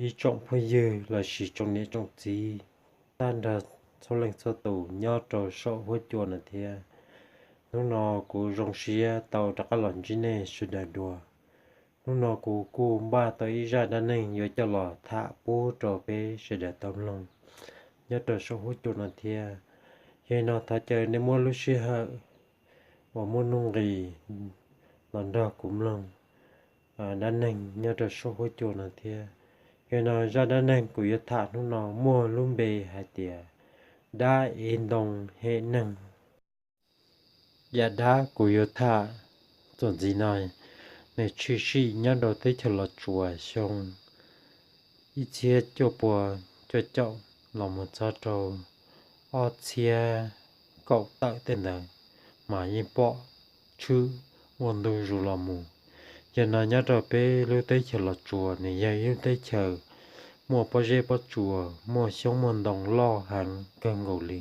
Ib tsoom phooj ywg lossis tsoom niam tsoom txiv tag nrho txhua leej txhua tus nyob rau saum huab cua no thiab. Hnub no kuv zoo siab tau rov qab los ntsib nej sawv daws dua. Hnub no kuv kuj npaj tau ib zaj dab neeg yuav coj los tham pub rau peb sawv daws tau mloog nyob rau saum huab cua no thiab. Yog li no thov caw nej muab lub sij hawm uas muaj nuj nqis los nrog kuv mloog dab neeg nyob rau saum huab cua no thiab. Yog li no zaj dab neeg kuv yuav tham hnub no muaj lub npe hais tias dab ev ntoo hem neeg. Yam dab kuv yuav tham txuas ntxiv no, nws tshwm sim nyob rau teb chaws Los Tsuas xyoo ib txhiab cuaj pua cuaj caum los mus txog rau ob txhiab kaum tawm tej ntawd, mas yeej pom tshwm ua ntu zus los mus. Yog no nyob rau peb lub teb chaws Los Tsuas nws yog ib lub teb chaws muaj pob zeb pob tsuas, muaj xyoob muaj ntoo loj heev kawg nkaus li.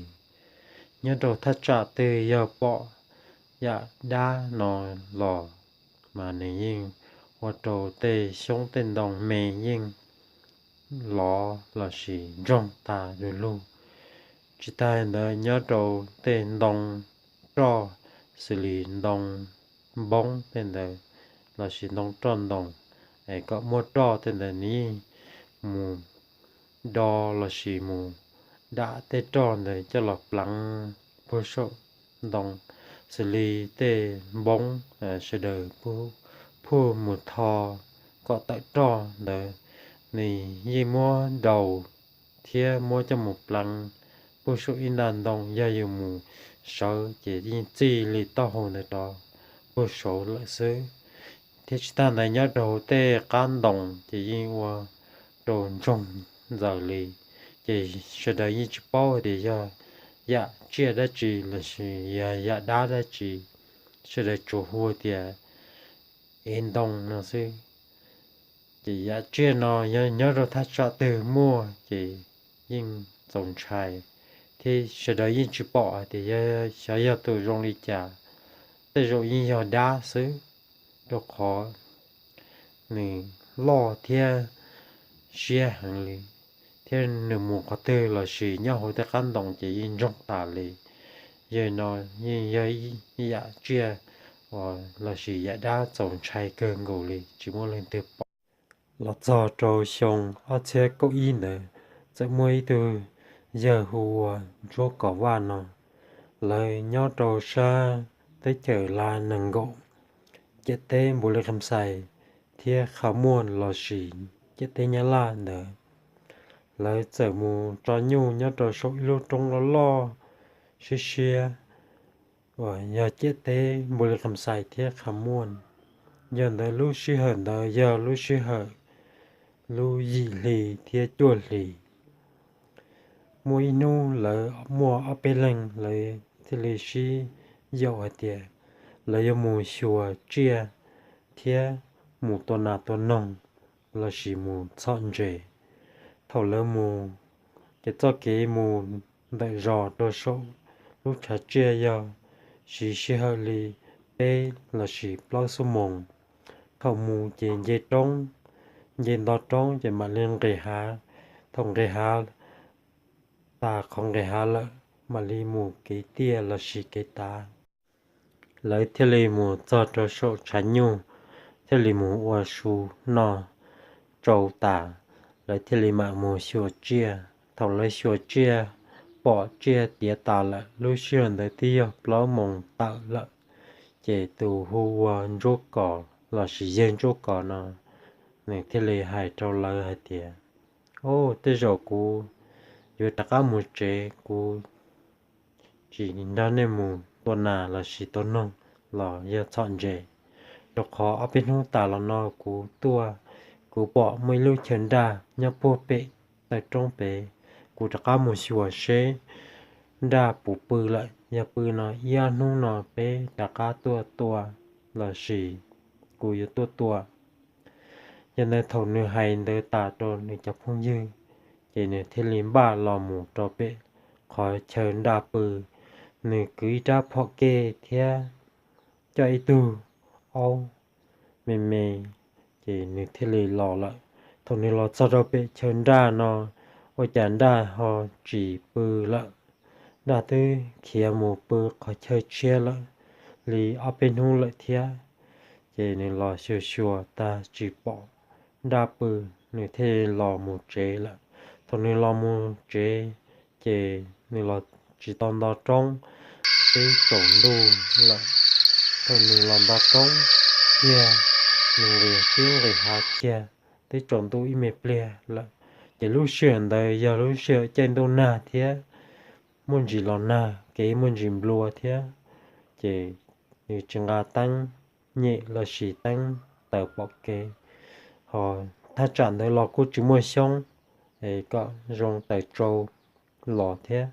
Nyob rau thaj tsam twg yog pom yam dab no los mas nws yeej ua rau tej xyoob tej ntoo me yeej lov lossis ntsoog tas du lug. Tsis tas ntawd nyob rau tej ntoo roj xws li ntoo npoob tej ntawd lossis ntoo roj ntoo es kom muaj roj tej ntawd nws yeej mus do lossis mus dam tej roj ntawd coj los pleev puag saum ntoo, xws li tej npoob sawv daws phuj mus tho kom tawm roj ntawd, nws yeej muab daus thiab muab coj mus pleev puag saum ib nta ntoo, yog yus mus sawv ces yeej txij li taub hau ntawd rov puag saud lawm xwb. Thiab tsis tas ntawd nyob rau hauv tej qab ntoo ces yeej ua rau ntsoog ntxaws li, ces sawv daws yeej tsis paub tias yog yam tsiaj dab tsi lossis yog yam dab dab tsi, sawv daws tsuas hu tias ev ntoo no xwb. Ces yam tsiaj no yog nyob rau thaj tsam twg muaj ces yeej txaus ntshai, thiab sawv daws yeej tsis pom hais tias xyov yog tus zoo li cas, tej zaum yeej yog dab xwb, rau qhov nws loj thiab siab heev li, thiab nws mus qhov twg lossis nyob hauv tej qab ntoo ces yeej ntsoog tas li. Yog no yeej yog ib yam tsiaj uas lossis yam dab txaus ntshai kawg nkaus li tsis muaj leej twg pom. Los txog rau xyoo ob txhiab kaum ib ntawd, txawm muaj ib tug yawg hu ua Ntsuab Kos Vaj no, lawv nyob rau sab teb chaws Lav Nees Nkaum, ciam teb Npus Lis Kham Xais thiab Qha Muaj lossis ciam teb Nyab Laj ntawd. Lawv txawm mus tso nyuj nyob rau saum ib lub roob loj loj siab siab uas yog ciam teb Npus Lis Kham Xais thiab Qha Muaj. Yog ntawd lub sij hawm ntawd yog lub sij hawm lub yim hli thiab cuaj hli. Muaj ib hnub lawv muaj ob peb leeg lawv thiaj li sib yaum hais tias lawv yuav mus xyuas tsiaj thiab mus tua nas tua noog lossis mus txhom ntses. Thaum lawv mus, ces txoj kev mus ntawm zos rau saum lub tshav tsiaj yog siv sij hawm li peb lossis plaub xuab moos. Thaum mus ces nce roob, nce nto roob ces mam li nqis hav. Thaum nqis hav, tas qhov nqis hav lawm mam li mus kev tiaj lossis kev tav. Lawv thiaj li mus txog rau saum tshav nyuj, thiaj li mus ua su noj tsau tas, lawv thiaj li mam mus xyuas tsiaj. Thaum lawv xyuas tsiaj, pom tsiaj tiav tas lawm, lub sij hawm ntawd twb yog plaub moos tawm lawm. Ces tus hu ua Ntsuab Kos lossis yawg Ntsuab Kos no, nws thiaj li hais rau lawv hais tias, Au, tej zaum kuv yuav rov qab mus tsev, kuv tsis nrog nej mus tua nas lossis tua noog los yog txhom ntses, rau qhov ob peb hnub tas los no kuv tuaj, kuv pom muaj ib lub chaw nraj nyob puag pem taw roob pem. Kuv rov qab mus xyuas seb nraj puas pw lawm, yog pw no ib ob hnub no peb rov qab tuaj tua lossis kuv yuav tuaj tua. Yog ntawd thaum nws hais ntawd tas rau nws cov phooj ywg, ces nws thiaj li npaj los mus rau pem qhov chaw nraj pw. Nws kwv ib rab phom kej thiab coj ib tug aub me me, ces nws thiaj li los lawm. Thaum nws los txog rau pem chaw nraj no, ua cas nraj ho tsis pw lawm. Nraj twb khiav mus pw qhov chaw tshiab lawm li ob peb hnub lawm thiab. Ces nws los xyuas xyuas tag tsis pom nraj pw, nws thiaj los mus tsev lawm. Thaum nws los mus tsev, ces nws los tsis tau nto roob, twb tsaus ntuj lawm. Thaum nws los nto roob kiag, nws nqis tib nqis hav kiag, twb tsaus ntuj ib me pliag lawm. Ces lub sij hawm ntawd yog lub sij hawm caij ntuj nag thiab, muaj ntsis los nag, kev muaj ntsis nplua thiab. Ces nws tsis nqa teeb nyem los sis teeb taws pom kev, ho thaj tsam ntawd los kuj tsis muaj xyoob es kom zoo taws tsau los thiab.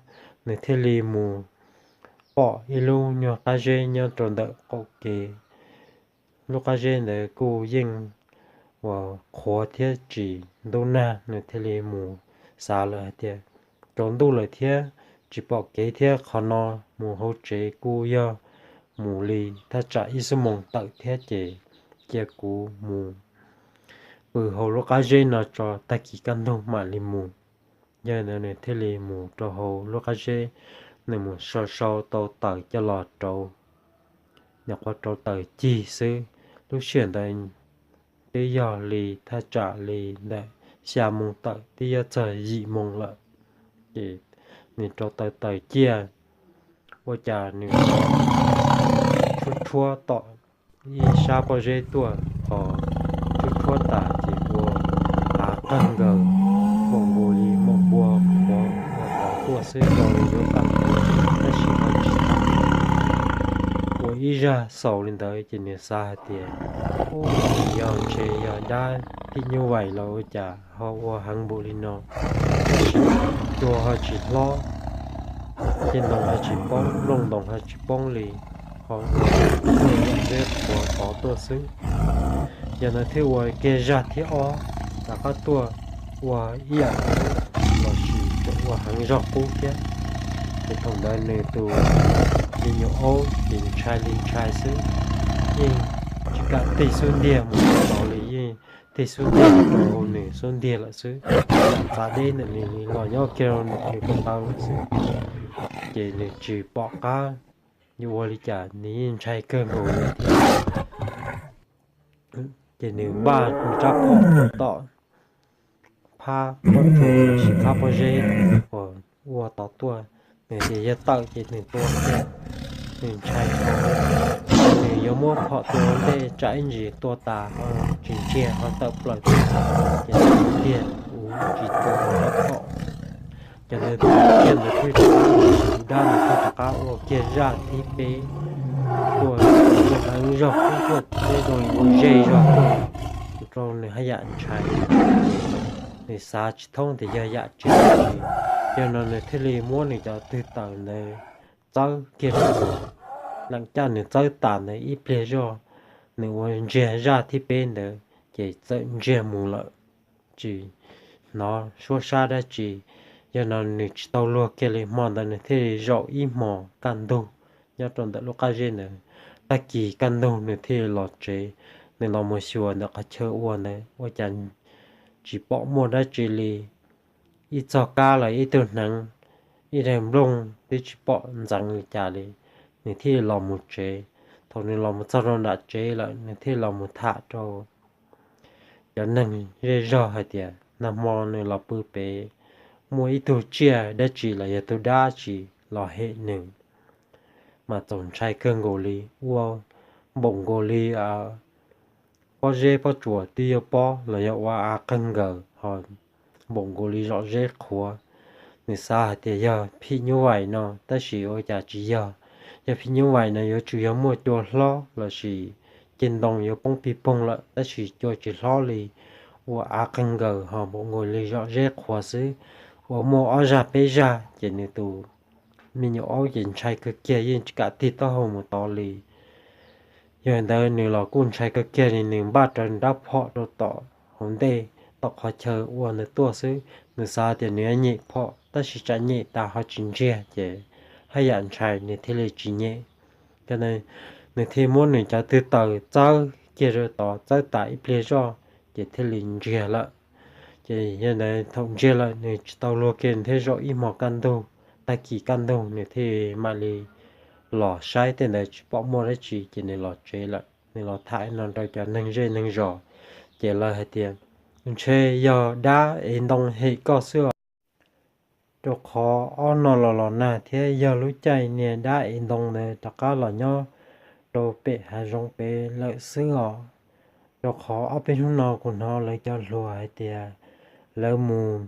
Nws thiaj li mus pom ib lub nyuag qab zeb nyob rau ntawm qaum kev. Lub qab zeb ntawd kuj yeej uas qhuav thiab tsis ntub nag, nws thiaj li mus xav lawm hais tias, tsaus ntuj lawm thiab tsis pom kev thiab, qhov no mus hauv tsev kuj yog mus li thaj tsam ib xuab moos tawm thiab, ces cia kuv mus pw hauv lub qab zeb no tso, tag kis kaj ntug mam li mus. Yog li ntawd nws thiaj li mus rau hauv lub qab zeb, nws mus sau sau tau taws coj los rauv, nyuam qhuav rauv taws cig xwb. Lub sij hawm ntawd twb yog li thaj tsam li ntawm xya moo tawm twb yuav txog yim moo lawm. Ces nws rauv taws taws ciaj, ua cas nws rhuab rhuab tom ib sab pob zeb tuaj, ho rhuab rhuab tas ces ua av qawg nkaws, npaum nkaus li maum npua qhuav ua tod tuaj xwb, zoo li yuav tas, tab sis ho tsis tas. Ua ib zaj xaus li ntawd ces nws xav hais tias, ub, yog ntshe yog dab phim nyuj vais los ua cas ho ua heev npaum li no. Tab sis cua ho tsis hlob, tej ntoo ho tsis poob, nplooj ntoo ho tsis poob li, ho ua tej zeb qhuav tod tuaj xwb. Yog ntawd thiaj ua kiag zaj thib ob rov qab tuaj ua ib yam los sis tseem ua heev zog qub thiab. Ces thaum ntawd nws tus me nyuam aub ces ntshai li ntshai xwb, yeej tsis kam tig xub ntiag mus rau tod li, yeej tig xub ntiag rau nws xub ntiag lawm xwb, txav deb ntawm nws los nyob kiag rau nws ko taw lawm xwb. Ces nws tsis pom qab yuav ua li cas, nws yeej ntshai kawg nkaus li thiab. Ces nws npaj rab phom rau tom phab pob tsuas, phab pob zeb uas ua tod tuaj, nws tias yog tawm ces nws tua kiag, nws ntshai, nws yuav muab phom tua ua ntej tsam ib ntsis tua tas ho tsis ntsiag ho tawm plaws thiab, ces nws tiag kuv tsis tua rab phom. Ces nws tua kiag ntawd thiaj rov qab, tus dab ntawd thiaj rov qab ua kiag zaj thib peb tuaj, ua heev zog qub tuaj, tej zoo li ua zej zog tuaj, ua rau nws haj yam ntshai. Nws xav tsis thoob tias yog yam tsis tsis, yog no nws thiaj li muab nws cov twg taws ntawd txawb kiag rau tus, lam caj nws txawb tas ntawd ib pliag zoj, nws ua ntsiag zaj thib peb ntawd ces txawm ntsiag mus lawm, tsis hnov suab sab dab tsi. Yog no nws tsis tau luag kiag li, hmo ntawd nws thiaj li zaum ib hmos kaj ntug nyob rau ntawm lub qab zeb ntawd. Tag kis kaj ntug nws thiaj li los tsev, nws los mus xyuas ntawm qhov chaw ua ntawd ua cas tsis pom muaj dab tsi li. Ib txog kab los ib tug hneev, ib daim nplooj twb tsis pom ntxeev li cas li. Nws thiaj li los mus tsev. Thaum nws los mus txog rau nram tsev lawm nws thiaj los mus tham rau cov neeg zej zog hais tias nag hmo nws los pw pem, muaj ib tug tsiaj dab tsi los yog tug dab tsi los hem nws, mas txaus ntshai kawg nkaus li, ua npaum nkaus li pob zeb pob tsuas twb yuav pob los yog ua av qawg nkaws ho npaum nkaus li zom zeb qhuav. Nws xav hais tias yog phim nyuj vais no, tab sis ua cas tsis yog. Yog phim nyuj vais no yuav tsum yog muaj cua hlob los sis ceg ntoo yuav poob pig poog lawm, tab sis cua tsis hlob li, ua av qawg nkaws ho npaum nkaus li zom zeb qhuav xwb. Ua muaj ob zaj peb zaj ces nws tus me nyuam aub ces ntshai kawg kiag, yeej tsis kam tig taub hau mus tod li. Yog li ntawd nws los kuj ntshai kawg kiag li, nws npaj rawv rab phom rau tom hauv ntej, tom qhov chaw ua ntawd tuaj xwb. Nws xav tias nws yuav nyem phom, tab sis tsam nyem tas ho tsis ntsiag ces haj yam ntshai, nws thiaj li tsis nyem. Ces nws thiaj muab nws cov twg taws txawb kiag rau tod, txawb tas ib pliag zoj ces thiaj li ntsiag lawm. Ces yog ntawd thaum ntsiag lawm nws tsis tau luag kiag thiab, zaum ib hmo kaj ntug, tag kis kaj ntug nws thiaj mam li los saib tej ntawd tsis pom muaj dab tsi ces nws los tsev lawm. Nws los tham no rau cov neeg zej neeg zos, ces lawv hais tias, ntshe yog dab ev ntoo hem koj xwb os. Rau qhov ob no los los nag thiab yog lub caij niag dab ev ntoo ntawd rov qab los nyob rau pem hav zoov pem lawm xwb os. Rau qhov ob peb hnub no kuv hnov lawv cov hluas hais tias lawv mus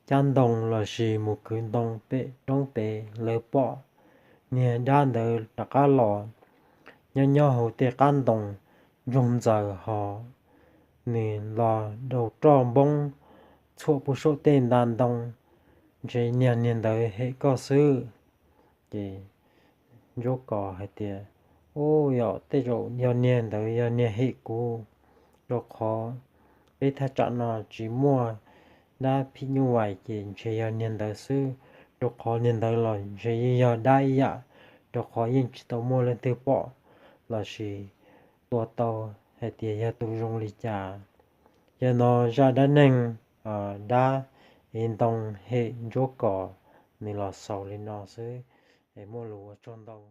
cab ntoo lossis mus kwv ntoo pem roob pem, lawv pom niag dab ntawd rov qab los nyob nyob hauv tej qab ntoo ntsoog ntxaws hos nws los daus roj npoob txhuam puag saum tej nta ntoo, ntshe niag niag ntawd hem koj xwb. Ces Ntsuab Kos hais tias, u, yog tej zaum yog niag ntawd yog niag hem kuv, rau qhov peb thaj tsam no tsis muaj dab phim nyuj vais ces ntshe yog niag ntawd xwb, rau qhov niag ntawd los ntshe yeej yog dab ib yam, rau qhov yeej tsis tau muaj leej twg pom lossis tua tau hais tias yog tus zoo li cas. Yog no zaj dab neeg dab ev ntoo hem Ntsuab Kos nws los xaus li no xwb, es muaj lus ua tsaug ntau.